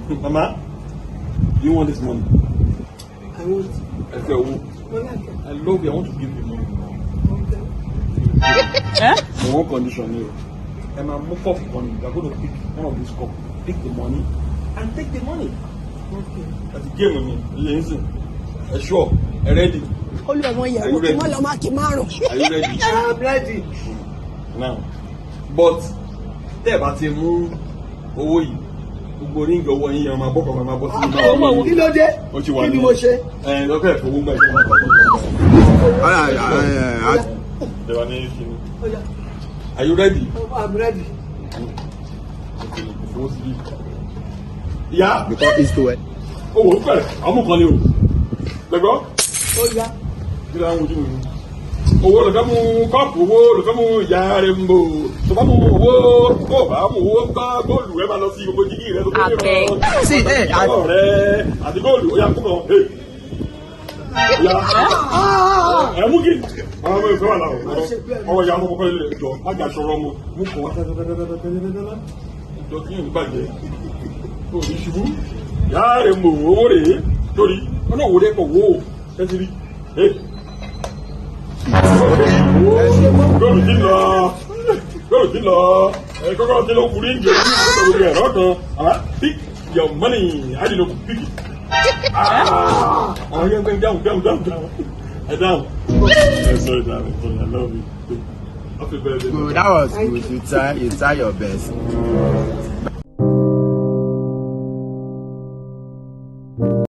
Mama, you want this money? I want. Ẹ fẹ́ owó. Mo like it. I love you. I want to give you money. Eh? For one condition ni o. Ẹ máa mú cup kan ni. You are going to pick one of these cup. Pick the money and take the money. Okay. Àti game ni ilé ń sìn. Ẹ sure, ẹ ready. Olú ọmọ yẹ̀ wò kí má lọ má kí márùn. Are you ready? I'm ready. Now, but tẹ́ ẹ bá ti mú owó yìí, gbogbo ring ọwọ́ yín yẹn máa bọ́ kọ̀ọ̀kan máa bọ́ sí inú Owó wo? Kí ló dé? Ó ti wà Kí ní ni mo ṣe? Ẹ lọ́kẹ́ ìfowó gbà ìfowó gbà. Ẹ wà ní kíni. Ó yá. Are you ready? I'm ready. Ìfowó sí bí. Ìyá Because it's to it. owó pẹ̀ àmú kan ni o. Lẹ́gbọ́. Ó yá. Kí ló ń wojú mi? Owó ló fẹ́ mú cup, owó ló fẹ́ mú ìyá rẹ̀ ń bò. Tó bá mú owó, tó bá mú owó gbá góòlù rẹ̀ máa lọ sí gbogbo jígí rẹ̀ tó tó Abeg. See, hey, I, rẹ̀ àti góòlù ó yá kú kan. Ó yá ẹ mú kí àwọn ọmọ ìfẹ́ wà láwọn ọwọ́ ìyá ọmọ kọ́kọ́ ilé ìjọ má jà sọ̀rọ̀ ọmọ mú kàn wá tẹ́tẹ́tẹ́tẹ́tẹ́tẹ́tẹ́ ìjọ tí yóò bàjẹ́ kò ní ṣubú ìyá rẹ̀ mọ̀ owó rèé torí ọ̀nà òwò rẹ̀ pọ̀ wò ó tẹ́tí rí góòlù tí lọ, góòlù tí lọ, ẹ kọ́kọ́ tí ló kú ring ojú ẹ̀rọ kan. Ah, pick your money, á lè pick it. Ah, yẹn gbẹ down, down, down, down, ẹ down. I'm sorry, darling. Sorry, I love you. Happy birthday. Good. That was good. You try your best.